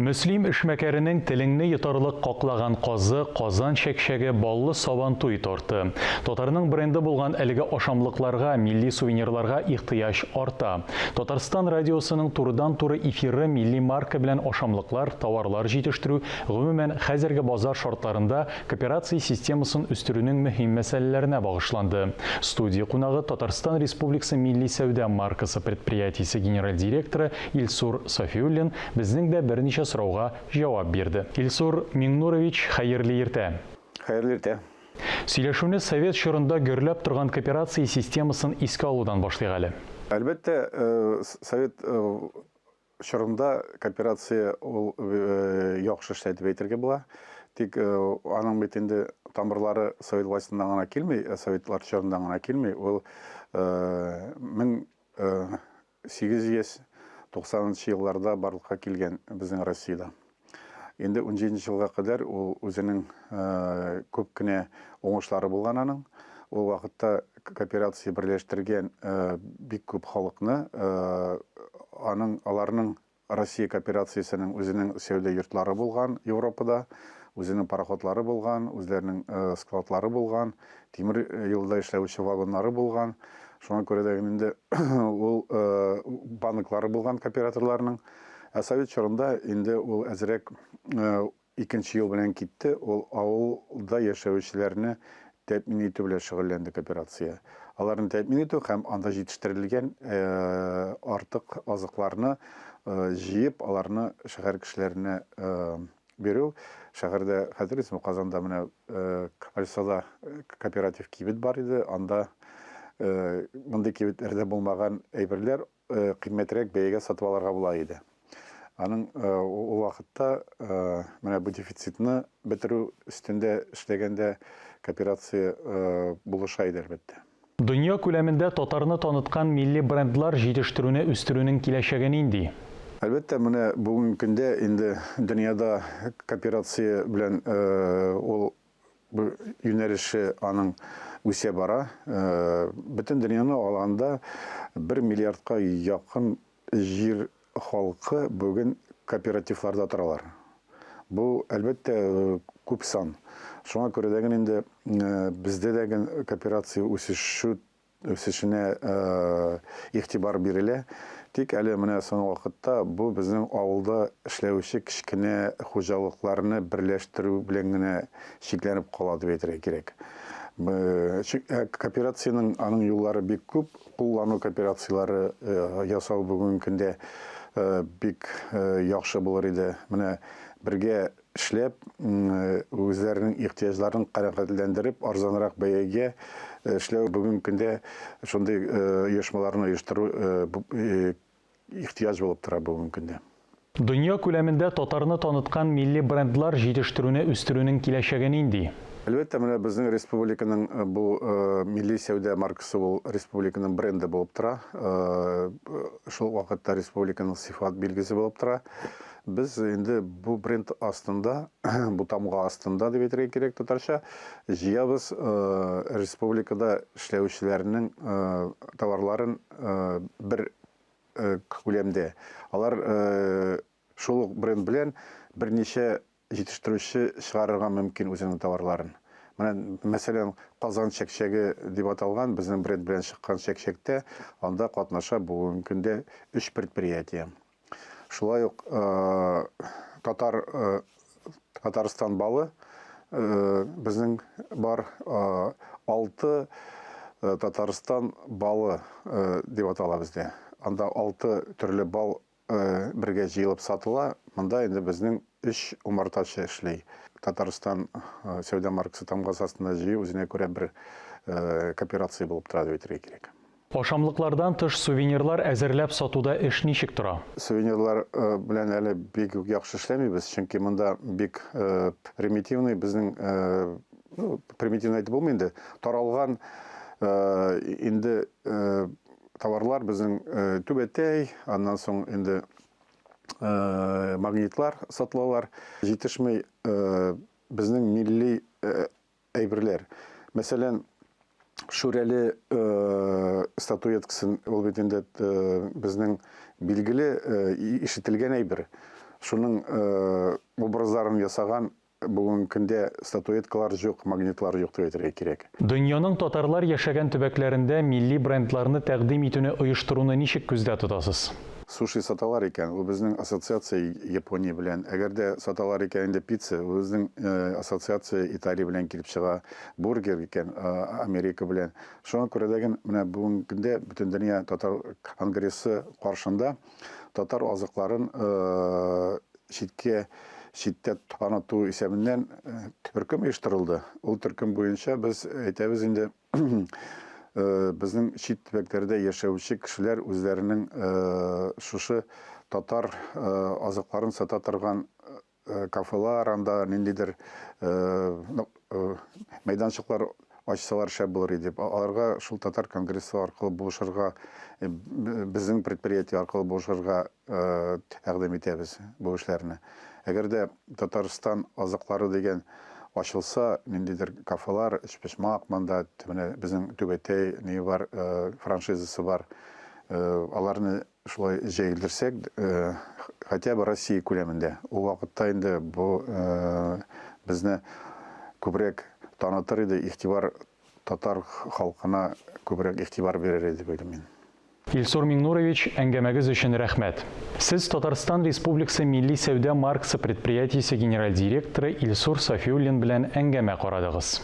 Мөслим эшмәкәренең телеңне йотарлык каклаган казы, Казан чәкчәге, баллы Сабантуй торты. Татарның бренды булган әлеге ашамлыкларга, милли сувенирларга ихтыяҗ арта. Татарстан радиосының турыдан-туры эфиры милли марка белән ашамлыклар, товарлар җитештерү, гомумән, хәзерге базар шартларында кооперация системасын үстерүнең мөһим мәсьәләләренә багышланды. Студия кунагы, Татарстан Республикасы милли сәүдә маркасы предприятиесе генераль директоры Илсур Сафиуллин безнең дә берничә сорауга җавап бирде. Илсур Миңнурович, хәерле иртә! Хәерле иртә! Сөйләшүне совет чорында гөрләп торган кооперация системасын искә алудан башлыйк әле. Әлбәттә, совет чорында кооперация ул яхшы эшләде дип әйтергә була. Тик аның бит инде тамырлары совет властеннан гына килми, советлар чорыннан гына килми. Ул 1890 елларда барлыкка килгән безнең Россиядә. Инде 17 елга кадәр ул үзенең күп кенә уңышлары булган аның. Ул вакытта кооперация берләштергән бик күп халыкны, аның аларның Россия кооперациясенең үзенең сәүдә йортлары булган Европада, үзенең пароходлары булган, үзләренең складлары булган, тимер юлда эшләүче вагоннары булган. Шуңа күрә дә инде ул банклары булган кооператорларның. Ә совет чорында инде ул әзрәк икенче юл белән китте, ул авылда яшәүчеләрне тәэмин итү белән шөгыльләнде кооперация. Аларны тәэмин итү һәм анда җитештерелгән артык азыкларны җыеп, аларны шәһәр кешеләренә бирү. Шәһәрдә, хәтерлисезме, Казанда менә Кольцода кооператив кибет бар иде, анда мондый кибетләрдә булмаган әйберләр кыйммәтрәк бәягә сатып алырга була иде. Аның ул вакытта менә бу дефицитны бетерү өстендә эшләгәндә кооперация булыша иде, әлбәттә. Дөнья күләмендә татарны таныткан милли брендлар җитештерүне үстерүнең киләчәге нинди? Әлбәттә, менә бүгенге көндә инде дөньяда кооперация белән ул бу юнәлеше аның үсә бара. Бөтен дөньяны алганда бер миллиардка якын җир халкы бүген кооперативларда торалар. Бу, әлбәттә, күп сан. Шуңа күрә дә инде бездә дә кооперация үсешү үсешенә игътибар бирелә. Тик әле менә соңгы вакытта бу безнең авылда эшләүче кечкенә хуҗалыкларны берләштерү белән генә чикләнеп кала дип әйтергә кирәк. Кооперациянең аның юллары бик күп. Куллану кооперацияләре ясау бүгенге көндә бик яхшы булыр иде. Менә бергә эшләп, үзләренең ихтыяҗларын канәгатьләндереп, арзанрак бәягә эшләү бүгенге көндә шундый оешмаларны оештыру ихтыяҗ булып тора бүгенге көндә. Дөнья күләмендә татарны таныткан милли брендлар җитештерүне үстерүнең киләчәге нинди? Әлбәттә, менә безнең республиканың бу милли сәүдә маркасы ул республиканың бренды булып тора. Шул ук вакытта республиканың сыйфат билгесе булып тора. Без инде бу бренд астында, бу тамга астында дип әйтергә кирәк татарча, җыябыз республикада эшләүчеләрнең товарларын бер күләмдә. Алар шул ук бренд белән берничә җитештерүче чыгарырга мөмкин үзенең товарларын. Менә, мәсәлән, Казан чәкчәге дип аталган безнең бренд белән чыккан чәкчәктә анда катнаша бүгенге көндә өч предприятие. Шулай ук татар Татарстан балы безнең бар алты Татарстан балы дип атала бездә. Анда алты төрле бал бергә җыелып сатыла. Монда инде безнең өч умартачы эшли. Татарстан сәүдә маркасы тамгасы астында җыю үзенә күрә бер кооперация булып тора дип әйтергә кирәк. Ашамлыклардан тыш сувенирлар әзерләп сатуда эш ничек тора? Сувенирлар белән әле бик үк яхшы эшләмибез, чөнки монда бик примитивный безнең, ну, примитивный әйтеп булмый инде, таралган инде товарлар безнең түбәтәй, аннан соң инде магнитлар сатылалар. Җитешми безнең милли әйберләр. Мәсәлән, Шүрәле статуэткасын, ул бит инде безнең билгеле ишетелгән әйбер. Шуның образларын ясаган бүгенге көндә статуэткалар җук, магнитлар юк дип әйтергә кирәк. Дөньяның татарлар яшәгән төбәкләрендә милли брендларны тәкъдим итүне оештыруны ничек күздә тотасыз? Суши саталар икән, ул безнең ассоциация Япония белән. Әгәр дә саталар икән инде пицца, ул безнең ассоциация Италия белән килеп чыга. Бургер икән, Америка белән. Шуңа күрә дә менә бүгенге көндә Бөтендөнья татар конгрессы каршында татар азыкларын читкә читтә таныту исәбеннән төркем оештырылды. Ул төркем буенча без әйтәбез инде безнең чит төбәкләрдә яшәүче кешеләр үзләренең шушы татар азыкларын сата торган кафелар, анда ниндидер мәйданчыклар ачсалар шәп булыр иде дип. Аларга шул татар конгрессы аркылы булышырга, безнең предприятие аркылы булышырга тәкъдим итәбез бу эшләрне. Әгәр дә Татарстан азыклары дигән ачылса, ниндидер кафелар, өчпочмак монда, менә безнең Түбәтәй ни бар, франшизасы бар. Аларны шулай җәелдерсәк, хотя бы Россия күләмендә, ул вакытта инде бу безне күбрәк танытыр иде, игътибар татар халкына күбрәк игътибар бирер иде дип уйлыйм мин. Илсур Миңнурович, әңгәмәгез өчен рәхмәт. Сез Татарстан Республикасы Милли сәүдә маркасы предприятиесе генераль директоры Илсур Сафиуллин белән әңгәмә карадыгыз.